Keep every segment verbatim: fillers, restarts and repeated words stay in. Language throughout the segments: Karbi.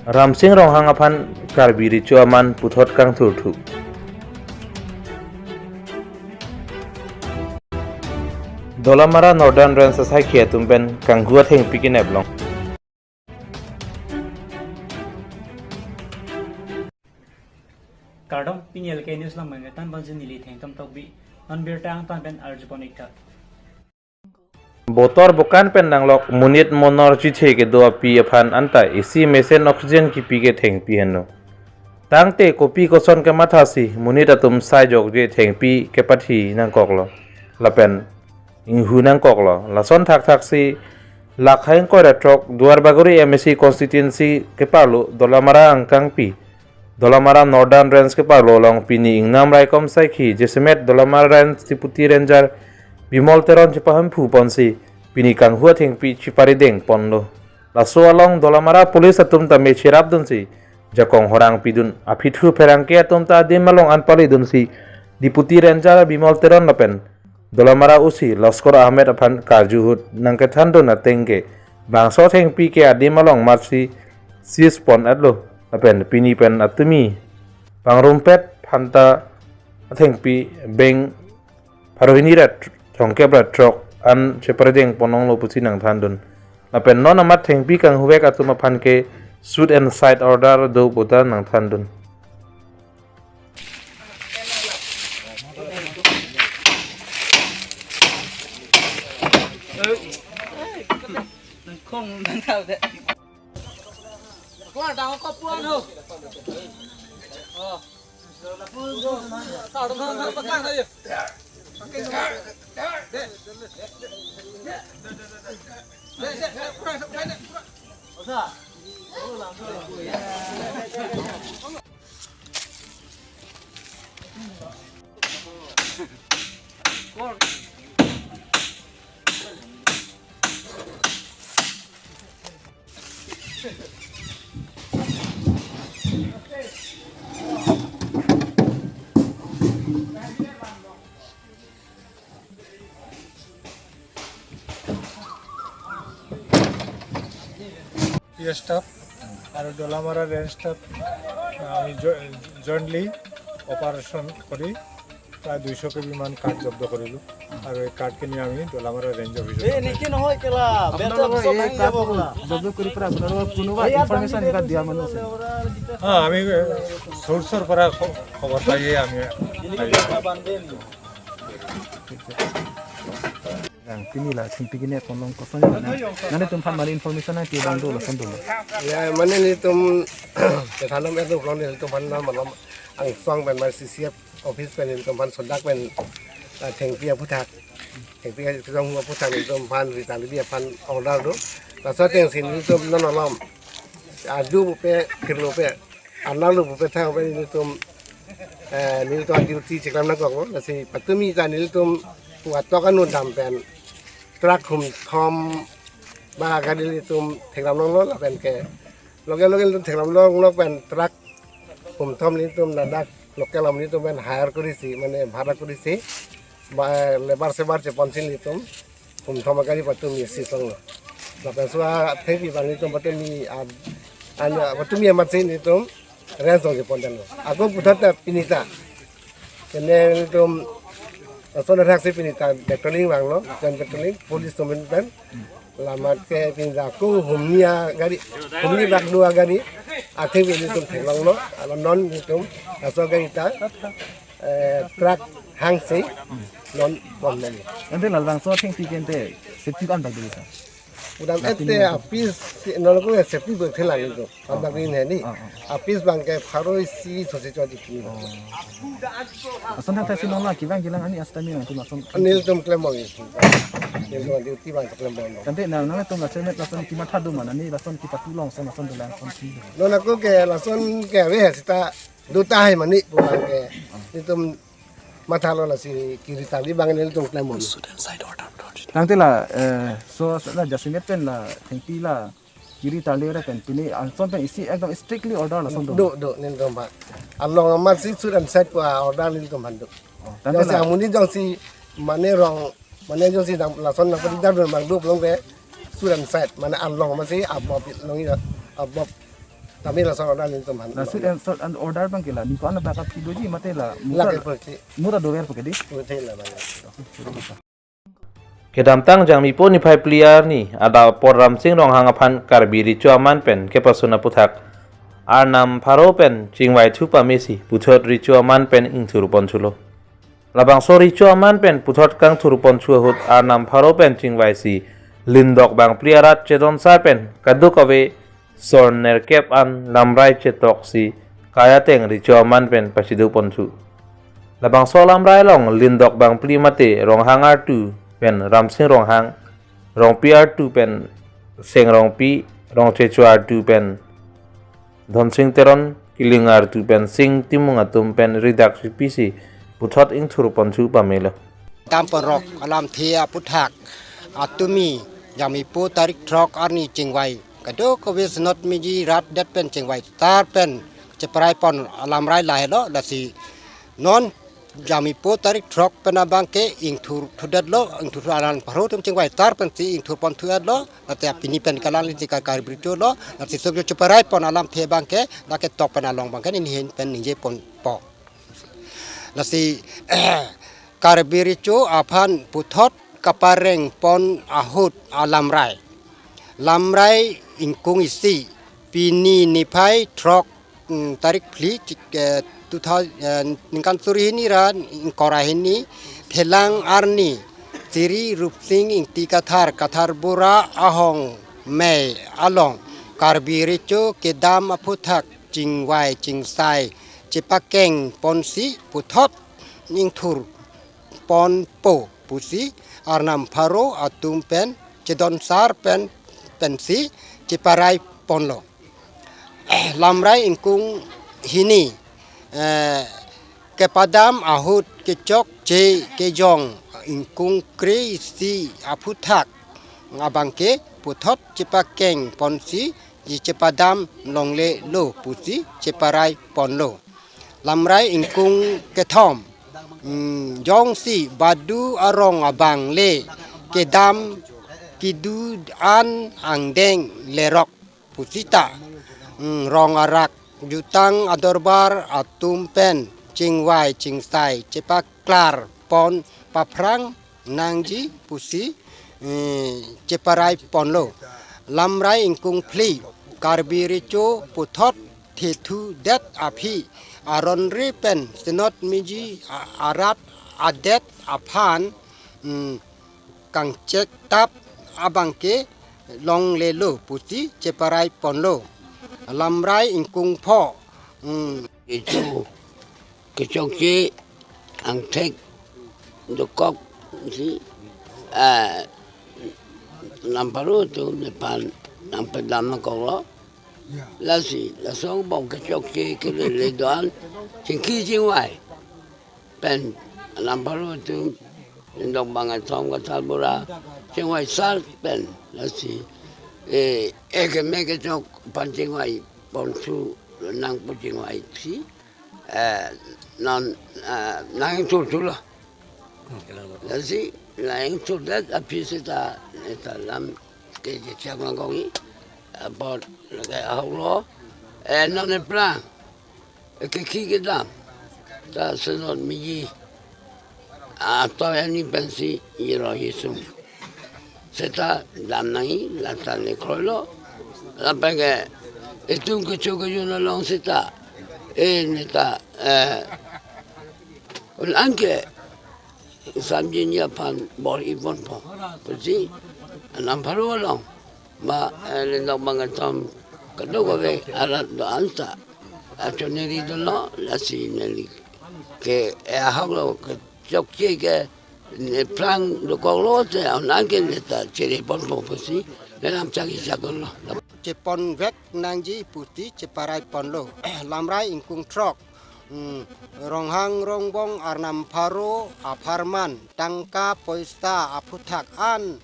Ramsing Ronghang aphan Karbi Recho Aman puthot kangthurthu. Dolamara Northern Range asaikhi atum pen kanghu athengpi kenep long. Kardom, pini L K News along mengketan ponsi neli Thengtom Tokbi, non birta angtan pen arjupon iktha. Botor bokan pen nanglok monit monor chithe kedo api aphan anta isi mesen oxygen kipi ke thengpi henlo. Tangte kopi koson kemathasi monit atum sai jokje thengpi kepathi nangkoklo. Lapen inghu nangkoklo. Lason thakthaksi lakh ingkoi ra throk Duar Bagori M A C constituency keparlo Dolamara angkangpi, Dolamara Northern Range keparlo along pini ingnam raikom saikhi jasemet Dolamara Range Deputy Ranger Bimol Teron chepahemphu ponsi pini kanghu athengpi cheparideng ponlo. Laso along Dolamara police atum tame cherapdunsi jakong horang pidun, aphi thu pherangke atum ta adim along an palidunsi Deputy Ranger Bimol Teron lapen Dolamara O C Laskor Ahmed aphan karju ahut nangkethandun ateng ke bangso thengpi ke adim along matsi seize pon-etlo lapen pini pen atumi pangrumpet phanta athengpi beng pharo hini ra throngkep ra throk an cheparideng ponlonglo pusi nangthandun. Lapen non amat thengpi kanghuvek atum aphan ke shoot and sight order do puta nangthandun. P S staff আৰু ডলামাৰা range staff, আমি জইণ্টলি অপাৰেশ্যন কৰি প্ৰায় দুইশ কেবি মান কাঠ জব্দ কৰিলোঁ। আৰু এই কাঠখিনি আমি ডলামাৰা ৰেঞ্জ অফিচত এই নেকি নহয় কেলা, আপোনালোকে বেটা এই ভাঙি কাঠ যাব কেলা। জব্দ কৰি পেলাই আপোনালোকক কোনোবা ইয়াত ইনফৰমেশ্যন বান্ধি কিবা দিয়া মানুহ আছে? হা, আমি চ'ৰ্চৰ পৰা খ- খবৰ পাইয়ে আমি বান্ধে নি। Yang pini la thengpi kenep ponlong koson na. Nanglitum aphan mari information nangpi abang dolo, koson dolo. Ya, mane nelitum kethandom etum long nelitum aphan na malom angsong pen mari C C F office pen nelitum aphan sodak pen, ah, thengpi aphuthak. Thengpi kesong aphuthak nelitum aphan Rita Levi aphan order do. Laso atengsi nelitum non malom adu pupe, kirlo pe, arnam lo pupe thang pen nelitum, eh, nelitum duty cheklam nangkoklo, lasi patumi ta nelitum pu atok anut dam pen truck humthom ba gari nelitum theklam longlo lapen ke loge loge nelitum theklam longlo pen truck humthom nelitum ladak local amonit atum pen hire korisi, mane bhara korisi, ba labour sebar cheponsi nelitum humthom agari patumi seize longlo. Lapen laso athengpi abang nelitum patumi a, an, patumi amatsi nelitum range along chepondetlo. Ako puthot ta pini ta kene nelitum lason athaksi pini ta patrolling vanglo, joint patrolling, police atum pen. Lamat ke pini ta ako humni agari, humni bak do agari athengpi nelitum theklonglo, alo non nelitum laso agari ta, eh, truck hangsi non ponlo. Ante labangso athengpi ke ante safety ko-an bak do, sir? Pudam ete apis si, non ko safety bak thelang itu. Abang ini ni. Ah, ah. Apis abang ke pharo isi sosi chodi pini. Oh. Lason thakthak si non la kevang kelang ani asta mi nangtum lason. Nelitum klem bom itu. Nelitum duty abang klem bom. Tangte na nangtum lason met lason kematha do ma, ani lason kepathu long lason lason dolang lason si. Non ako ke lason ke ave seta do tahai mane pu abang ke. Nelitum mathalo, lasi kiri tali abang nelitum klem bom. Tangte la, eh, so, so la jasemet pen la thengpi la kiri tali ra pen pini anson pen isi ekdom strictly order lason do. Do, do, nelitum aphan. Along amatsi shoot and sight pu order nelitum aphan do. Oh, tangte jongsi la amonit jongsi mane rong, mane jongsi dam lason nangpadi dar abang do pulote shoot and sight, mane along amatsi abop longji, abop Kami laso order nelitum aphan. Laso order abang ke la, nelitum aphan abang aphi doji mate la, la muta ke purti. Muta dover pake di. Purti la bang. Kedamtang Jangmipo niphai phli arni adap apor Ramsing Ronghang aphan Karbi Recho Aman pen kepasun aputhak Arnam pharo pen chingvai thu pamesi puthot Recho Aman pen ingthur ponthulo. Labangso Recho Aman pen puthot kangthur ponthu ahut Arnam pharo pen chingvaisi Lindok Bangphli arat chedonsar pen kadokave sor nerkep an lamrai chetoksi kai ateng Recho Aman pen pachido ponthu. Labangso lamrai along Lindok Bangphli mate Ronghang artu pen Ramsing Ronghang, Rongpi artu pen Seng Rongpi, Rongchecho artu pen Dhonsing Teron, Kiling artu pen Sing Timung atum pen ridak sipisi puthot ingthur ponthu pamelo. Dam ponrok alamthe aputhak atumi Jangmipo tarik throk arni chingvai kadokave senot meji rat det pen chingvai sar pen cheparai pon alamrai lahelo. Lasi non Jangmipo tarik throk pen abang ke ingthur thudetlo, ingthur thu Arnam pharo atum chingvai sar pensi ingthur ponthu etlo. Late pini pen kalang liti ka Karbi Recho lo, lasi sok cheparai pon alamthe abang ke, lake tok pen along abang ke nelihin pen ningje ponpo. Lasi Karbi Recho aphan puthot kapareng pon ahut alamrai. Lamrai ingkung isi, pini niphai throk, mm, tarik phli, chik, eh, two thousand, eh, ningkan suri hini ra ingkoi ra hini, Thelang arni, Sri Rupsing Ingti Kathar, Kathar Bura ahong mei along Karbi Recho kedam aputhak chingvai chingsai chepakeng ponsi puthot ingthur ponpo pusi Arnam pharo atum pen chedonsar pen pensi cheparai ponlo. Lamrai ingkung hini, eh, kepadam ahut kechokche kejong ingkung kre-isi aputhak abang ke puthot chepakeng ponsi chepadam longlelo pusi cheparai ponlo. Lamrai ingkung kethom, mm, jongsi badu arong abang le kedam kedo an angdeng lerok pusita, mm, rong arak jutang adorbar atum pen chingvai chingsai chepaklar pon paphrang nangji pusi, eh, cheparai ponlo. Lamrai ingkung phli, Karbi Recho puthot thethudet aphi aron re pen senot meji a- arat adet aphan, mm, kangchek tap abang ke longlelo pusi cheparai ponlo. Lamrai ingkung pho, mm, Recho kechokche angthek dokok si, ah, Arnam pharo atum nephan nangpedam nangkoklo. Lasi laso angbong kechokche kelele do-an chingki chingvai pen Arnam pharo atum Lindok Bangkethom Kathar Bura chingvai sar pen lasi, eh, ekeme kechok aphan chingvai ponthu nangpu chingvai si, eh, non, eh, nangingthur thulo. Lasi nangingthurdet aphi seta, eh, ta lam ke chechak nangkokji apot lake ahoklo, eh, non eplang, eh, kekhi kedam ta senot meji atoi arni pensi iro hisum seta dam nangji, lata le kroilo. Lapen ke itum kecho kejun along seta, eh, neta, eh, un anke samjin aphan bor-i ponpo pusi Arnam pharo along ma, eh, Lindok Bangkethom kadokave arat do-an ta achoneri dolo. Lasi neli ke, eh, ahoklo kechokche ke nephrang dokoklo te anan ke neta chere ponpo pusi nelam chak-i chak-olo. Cheponvek nangji pusi cheparai ponlo. Lamrai ingkung throk, mm, Ronghang Rongbong Arnam pharo apharman tangka poisa aputhak an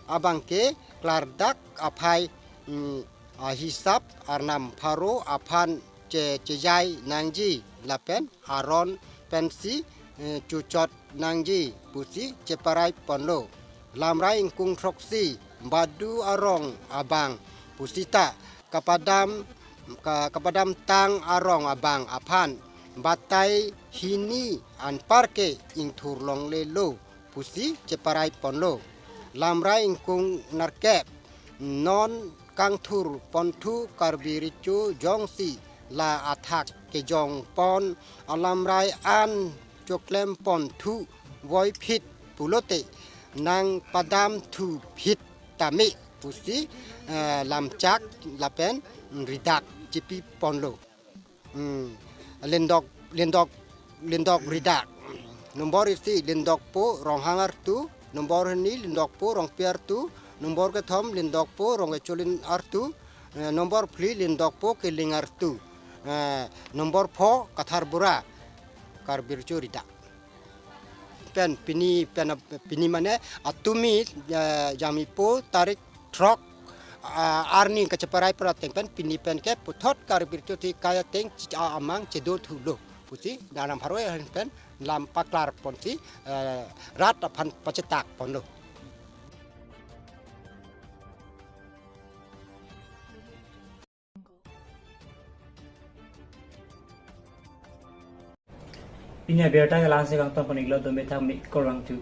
abang ke klardak aphai, mm, ahisap Arnam pharo aphan che chejai nangji lapen aron pensi, eh, chuchot nangji pusi cheparai ponlo. Lamrai ingkung throksi badu arong abang pusita kapadam ka-, kapadamtang arong abang aphan batai hini anparke ingthur longlelo pusi cheparai ponlo. Lamrai ingkung nerkep, non kangthur ponthu Karbi Recho jongsi la athak kejong pon alamrai an choklem ponthu voiphit pulote nangpadamthu phit tame pusi, eh, lamchak lapen ridak chipi ponlo. Hmm. Lindok, lindok, lindok ridak. Nombor isi lindokpo Ronghang artu, nombor hini lindokpo Rongpi artu, nombor kethom lindokpo Rongkecholin artu, eh, nombor phli lindokpo Keling artu, eh, nombor pho Kathar Bura, Karbi Recho ridak. Pen pini pen ap-, pini mane atumi, eh, jamipo tarik throk, ah, arni kacheparai prateng pen pini pen ke puthot Karbi Recho thi kaya teng chi-, ah, amang chedo thulo pusi danam haroi pen lam paklar ponsi, eh, rat aphan pachetak ponlo. Pini abirta ke la-ansi kangton pon-iklo, dome thang me korang tu.